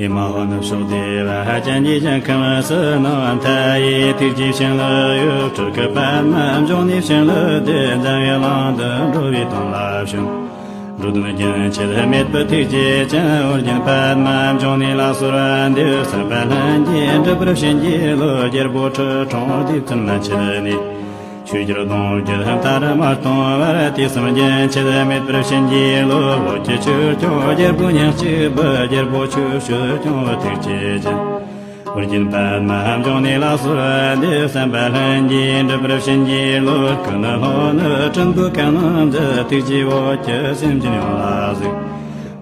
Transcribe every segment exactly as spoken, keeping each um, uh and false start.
མ་འོངས་ནུབ་ཕྱོགས་བདེ་བ་ཅན་གྱི་ཞིང་ཁམས་སུ། སྣང་བ་མཐའ་ཡས་ཐུགས་ཀྱི་བྱིན་རླབས་ཡོད། སྤྲུལ་སྐུ་པདྨ་འབྱུང་གནས་བྱིན་རླབས་ལྡན། འཛམ་བུའི་གླིང་དུ་འགྲོ་བའི་དོན་ལ་བྱོན། འགྲོ་དོན་རྒྱུན་ཆད་མེད་པའི་ཐུགས་རྗེ་ཅན། ཨོ་རྒྱན་པདྨ་འབྱུང་གནས་ལ་གསོལ་བ་འདེབས། བསམ་པ་ལྷུན་གྱིས་འགྲུབ་པར་བྱིན་གྱིས་རློབས། རྒྱལ་པོ་ཁྲི་སྲོང་ལྡེའུ་བཙན་མན་ཆད་ནས། ཆོས་རྒྱལ་གདུང་བརྒྱུད་མཐར་མ་སྟོངས་བར། དུས་གསུམ་རྒྱུན་ཆད་མེད་པར་བྱིན་གྱིས་རློབས། བོད་ཀྱི་ཆོས་སྐྱོང་རྒྱལ་པོ་ཉག་གཅིག་པུ། རྒྱལ་པོ་ཆོས་སྤྱོད་སྐྱོང་བའི་ཐུགས་རྗེ་ཅན། ཨོ་རྒྱན་པདྨ་འབྱུང་གནས་ལ་གསོལ་བ་འདེབས། བསམ་པ་ལྷུན་གྱིས་འགྲུབ་པར་བྱིན་གྱིས་རློབས། སྐུ་ནི་ལྷོ་ནུབ་སྲིན་པོའི་ཁ་གནོན་མཛད། ཐུགས་རྗེས་བོད་ཀྱི་སེམས་ཅན་ཡོངས་ལ་གཟིགས།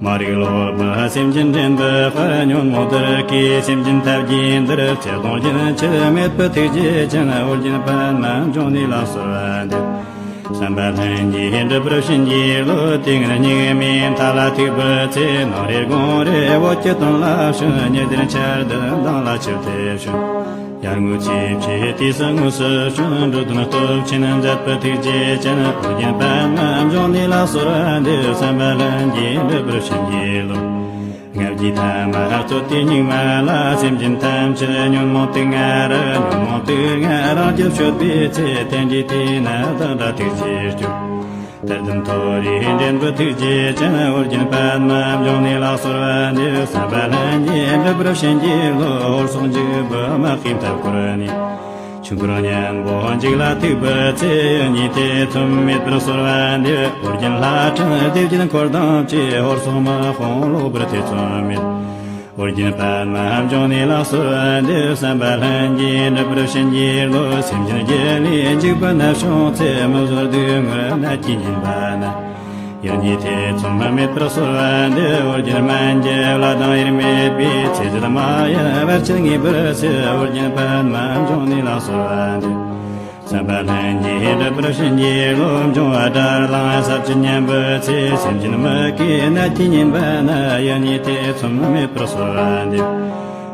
མ་རིག་ལོག་པའི་སེམས་ཅན་འདྲེན་པའི་དཔལ། ཉོན་མོངས་དུད་ཀྱི་སེམས་ཅན་ཐབས་ཀྱིས་འདུལ། ཚེ་དང་རྒྱུན་ཆད་མེད་པའི་ཐུགས་རྗེ་ཅན། ཨོ་རྒྱན་པདྨ་འབྱུང་གནས་ལ་གསོལ་བ་འདེབས། བསམ་པ་ལྷུན་གྱིས་འགྲུབ་པར་བྱིན་གྱིས་རློབས། དུས་ངན་སྙིགས་མའི་མཐའ་ལ་ཐུག་པའི་ཚེ། ནམ་རེ་དགོང་རེ་བོད་ཀྱི་དོན་ལ་བྱོན། ཉི་ཟེར་འཆར་སྡུད་མདངས་ལ་ཆིབས་ཏེ་བྱོན། ཡར་ངོའི་ཚེས་བཅུའི་དུས་སུ་དངོས་སུ་བྱོན། འགྲོ་དོན་སྟོབས་ཆེན་མཛད་པའི་ཐུགས་རྗེ་ཅན། ཨོ་རྒྱན་པདྨ་འབྱུང་གནས་ལ་གསོལ་བ་འདེབས། བསམ་པ་ལྷུན་གྱིས་འགྲུབ་པར་བྱིན་གྱིས་རློབས། ལྔ་བརྒྱའི་ཐ་མ་རྩོད་དུས་སྙིགས་མ་ལ། སེམས་ཅན་ཐམས་ཅད་ཉོན་མོངས་དུག་ལྔ་རགས། ཉོན་མོངས་དུག་ལྔ་རང་རྒྱུད་གཅོད་པའི་ཚེ། དེ་འདྲའི་དུས་ན་བདག་འདྲ་ཐུགས་རྗེས་སྐྱོབས། གཏེར་སྟོན་མཐོ་རིས་འདྲེན་པའི་ཐུགས་རྗེ་ཅན། ཨོ་རྒྱན་པདྨ་འབྱུང་གནས་ལ་གསོལ་བ་འདེབས། བསམ་པ་ལྷུན་གྱིས་འགྲུབ་པར་བྱིན་གྱིས་རློབས། ཧོར་སོག་འཇིགས་པའི་དམག་གིས་འཐབ་བསྐོར་ནས། ཆོས་འཁོར་གཉན་པོ་འཇིག་ལ་ཐུག་པའི་ཚེ། ཡིད་གཉིས་ཐེ་ཚོམ་མེད་པར་གསོལ་བ་འདེབས། ཨོ་རྒྱན་ལྷ་ཕྲན་སྡེ་བརྒྱད་འཁོར་དང་བཅས། ཧོར་སོག་དམག་དཔུང་ལོག་པར་ཐེ་ཚོམ་མེད། ཨོ་རྒྱན་པདྨ་འབྱུང་གནས་ལ་གསོལ་བ་འདེབས། བསམ་པ་ལྷུན་གྱིས་འགྲུབ་པར་བྱིན་གྱིས་རློབས། སེམས་ཅན་རྒྱུད་ལས་འཇིགས་པ་ནད་བྱུང་ཚེ། མི་བཟོད་སྡུག་བསྔལ་ནད་ཀྱིས་ཉེན་པ་ན། ཡིད་གཉིས་ཐེ་ཚོམ་མེད་པར་གསོལ་བ་འདེབས། ཨོ་རྒྱན་སྨན་གྱི་བླ་དང་དབྱེར་མེད་པའི། ཚེ་ཟད་མ་ཡིན་བར་ཆད་ངེས་པར་སེལ། ཨོ་རྒྱན་པདྨ་འབྱུང་གནས་ལ་གསོལ་བ་འདེབས། བསམ་པ་ལྷུན་གྱིས་འགྲུབ་པར་བྱིན་གྱིས་རློབས། འབྱུང་བ་དགྲར་ལངས་ས་བཅུད་ཉམས་པའི་ཚེ། སེམས་ཅན་མི་དགེའི་ནད་ཀྱིས་ཉེན་པ་ན། ཡིད་གཉིས་ཐེ་ཚོམ་མེད་པར་གསོལ་བ་འདེབས།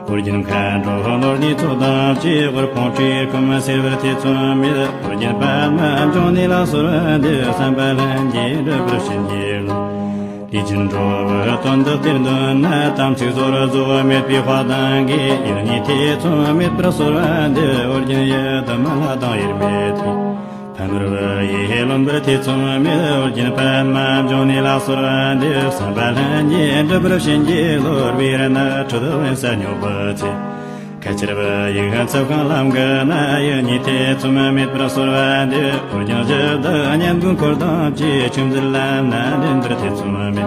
ཨོ་རྒྱན་མཁའ་འགྲོ་ནོར་ལྡན་ཚོགས་དང་བཅས། དབུལ་ཕོངས་བཀྲེས་སྐོམ་སེལ་བར་ཐེ་ཚོམ་མེད། ཨོ་རྒྱན་པདྨ་འབྱུང་གནས་ལ་གསོལ་བ་འདེབས། བསམ་པ་ལྷུན་གྱིས་འགྲུབ་པར་བྱིན་གྱིས་རློབས། དུས་ཀྱི་འགྲོ་བའི་དོན་དུ་གཏེར་འདོན་ན། དམ་ཚིག་ཟོར་ཟོ་མེད་པའི་དཔའ་གདངས་ཀྱིས། ཡིད་གཉིས་ཐེ་ཚོམ་མེད་པར་གསོལ་བ་འདེབས། ཨོ་རྒྱན་ཡི་དམ་ལྷ་དང་དབྱེར་མེད་ཐུགས། ཕ་ནོར་བུ་ཡིས་ལོན་པར་ཐེ་ཚོམ་མེད། ཨོ་རྒྱན་པདྨ་འབྱུང་གནས་ལ་གསོལ་བ་འདེབས། བསམ་པ་ལྷུན་གྱིས་འགྲུབ་པར་བྱིན་གྱིས་རློབས། བེར་ནག་ཁྲི་གདུགས་བོན་ཟས་སྨྱོ་བའི་ཚེ། ཁ་ཆར་བུ་ཡུག་འཚུབ་ཤིང་ལམ་གྱི་ན། ཡིད་གཉིས་ཐེ་ཚོམ་མེད་པར་གསོལ་བ་འདེབས། ཨོ་རྒྱན་བཞི་དང་གཉན་པོའི་འཁོར་དང་བཅས། ཆོས་མཛད་ལམ་སྣ་འདྲེན་པར་ཐེ་ཚོམ་མེད།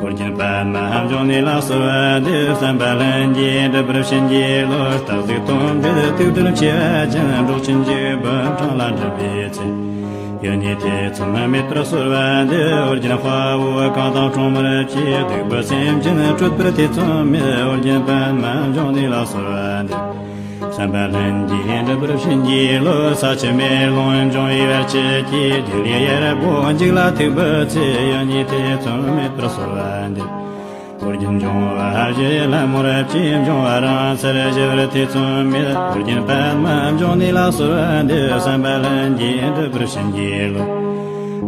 ཨོ་རྒྱན་པདྨ་འབྱུང་གནས་ལ་གསོལ་བ་འདེབས། བསམ་པ་ལྷུན་གྱིས་འགྲུབ་པར་བྱིན་གྱིས་རློབས། སྟག་གཟིག་དོམ་དྲེད་དུག་སྦྲུལ་མཆེ་བ་ཅན། འབྲོག་ཆེན་འཇིགས་པའི་འཕྲང་ལ་འགྲིམ་པའི་ཚེ། ཡིད་གཉིས་ཐེ་ཚོམ་མེད་པར་གསོལ་བ་འདེབས། ཨོ་རྒྱན་དཔའ་བོ་གང་དང་སྲུང་མར་བཅས། སྡིག་པའི་སེམས་ཅན་སྐྲོད་པར་ཐེ་ཚོམ་མེད། ཨོ་རྒྱན་པདྨ་འབྱུང་གནས་ལ་གསོལ་བ་འདེབས། བསམ་པ་ལྷུན་གྱིས་འགྲུབ་པར་བྱིན་གྱིས་རློབས། ས་ཆུ་མེ་རླུང་འབྱུང་བའི་བར་ཆད་ཀྱིས། སྡིག་ལས་ཡར་པོ་འཇིག་ལ་ཐུག་པའི་ཚེ། ཡིད་གཉིས་ཐེ་ཚོམ་མེད་པར་གསོལ་བ་འདེབས། ཨོ་རྒྱན་འབྱུང་བ་བཞིའི་ལྷ་མོར་བཅས། འབྱུང་བ་རང་སར་ཞི་བར་ཐེ་ཚོམ་མེད། ཨོ་རྒྱན་པདྨ་འབྱུང་གནས་ལ་གསོལ་བ་འདེབས། བསམ་པ་ལྷུན་གྱིས་འགྲུབ་པར་བྱིན་གྱིས་རློབས།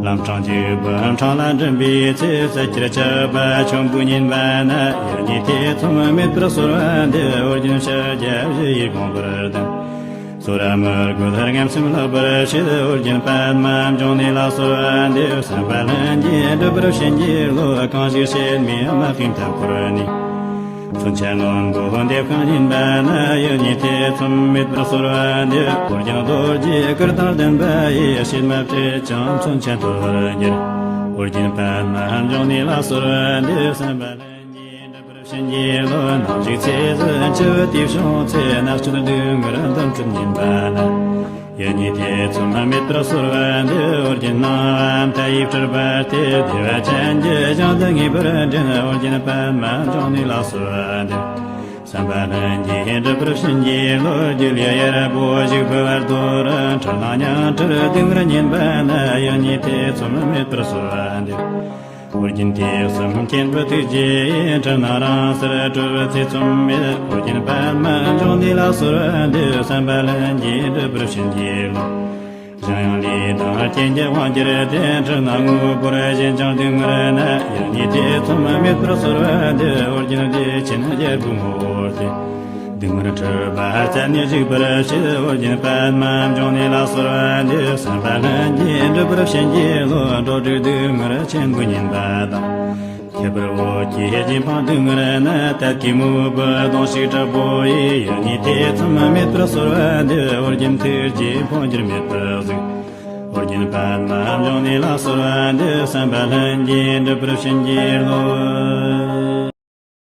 ལམ་འཕྲང་འཇིགས་པའི་འཕྲང་ལ་འགྲིམ་པའི་ཚེ། ས་ཁྱིར་ཆགས་པ་ཆོམ་པོས་ཉེན་པ་ན། ཡིད་གཉིས་ཐེ་ཚོམ་མེད་པར་གསོལ་བ་འདེབས། ཨོ་རྒྱན་ཕྱག་རྒྱ་བཞི་ཡིས་དགོངས་པར་ལྡན། ཟོར་མོར་རྒོད་རྔམ་སེམས་ལྷག་པར་བྱེད། ཨོ་རྒྱན་པདྨ་འབྱུང་གནས་ལ་གསོལ་བ་འདེབས། བསམ་པ་ལྷུན་གྱིས་འགྲུབ་པར་བྱིན་གྱིས་རློབས། གང་ཞིག་གཤེད་མའི་དམག་གིས་འཐབ་བསྐོར་ནས། མཚོན་ཆ་རྣོན་པོས་འདེབས་ཤིང་ཉེན་པ་ན། ཡིད་གཉིས་ཐེ་ཚོམ་མེད་པར་གསོལ་བ་འདེབས། ཨོ་རྒྱན་རྡོ་རྗེའི་གུར་དང་ལྡན་པ་ཡིས། གཤེད་མ་བསྐྲད་ཀྱང་མཚོན་ཆ་འཐོར་བར་འགྱུར། ཨོ་རྒྱན་པདྨ་འབྱུང་གནས་ལ་གསོལ་བ་འདེབས། བསམ་པ་ལྷུན་གྱིས་འགྲུབ་པར་བྱིན་གྱིས་རློབས། ནམ་ཞིག་ཚེ་ཟད་འཆི་བའི་དུས་བྱུང་ཚེ། ནག་ཆུ་སྡུག་བསྔལ་འདམ་སྲིབ་ཉེན་པ་ན། ཡིད་གཉིས་ཐེ་ཚོམ་མེད་པར་གསོལ་བ་འདེབས། ཨོ་རྒྱན་སྣང་བ་མཐའ་ཡས་སྤྲུལ་པ་སྟེ། བདེ་བ་ཅན་གྱི་ཞིང་དུ་ངེས་པར་འདྲེན། ཨོ་རྒྱན་པདྨ་འབྱུང་གནས་ལ་གསོལ་བ་འདེབས། བསམ་པ་ལྷུན་གྱིས་འགྲུབ་པར་བྱིན་གྱིས་རློབས། སྒྱུ་ལུས་གཡར་པོ་བཞུགས་པའི་བར་དོར། འཁྲུལ་སྣང་ཉམས་ཁྲིད་སྡུག་བསྔལ་ཉེན་པ་ན། ཡིད་གཉིས་ཐེ་ཚོམ་མེད་པར་གསོལ་བ་འདེབས། ཨོ་རྒྱན་དུས་གསུམ་མཁྱེན་པའི་ཐུགས་རྗེ་ཡིས། འཁྲུལ་སྣང་རང་སར་གྲོལ་བར་ཐེ་ཚོམ་མེད། ཨོ་རྒྱན་པདྨ་འབྱུང་གནས་ལ་གསོལ་བ་འདེབས། བསམ་པ་ལྷུན་གྱིས་འགྲུབ་པར་བྱིན་གྱིས་རློབས། ཞིང་ཡང་ལས་དང་རྐྱེན་གྱི་དབང་གྱུར་ཏེ། འཁྲུལ་སྣང་དངོས་པོར་ཞེན་ཅིང་སྡུག་བསྔལ་ན། ཡང་ནི་དེ་ཚུམ་མེད་པར་གསོལ་བ་འདེབས། ཨོ་རྒྱན་བདེ་ཆེན་རྒྱལ་པོའི་ངོ་བོར་བལྟས། སྡུག་བསྔལ་འཁྲུལ་པ་རྩད་ནས་ཞིག་པར་བྱེད། ཨོ་རྒྱན་པདྨ་འབྱུང་གནས་ལ་གསོལ་བ་འདེབས། བསམ་པ་ལྷུན་གྱིས་འགྲུབ་པར་བྱིན་གྱིས་རློབས། འགྲོ་དྲུག་སྡུག་བསྔལ་ཆེན་པོའི་ཉེན་པ་དང་། ཁྱད་པར་འོད་ཀྱི་རྗེས་འཕངས་སྡུག་བསྔལ་ན། དད་ཀྱི་དངོས་པོ་གདོང་བཞིན་དྲག་པོ་ཡིས། ཡང་ནི་དེ་ཚུམ་མེད་པར་གསོལ་བ་འདེབས། ཨོ་རྒྱན་ཐུགས་རྗེས་འཕོ་འགྱུར་མེད་པར་གཟིགས། ཨོ་རྒྱན་པདྨ་འབྱུང་གནས་ལ་གསོལ་བ་འདེབས། བསམ་པ་ལྷུན་གྱིས་འགྲུབ་པར་བྱིན་གྱིས་རློབས།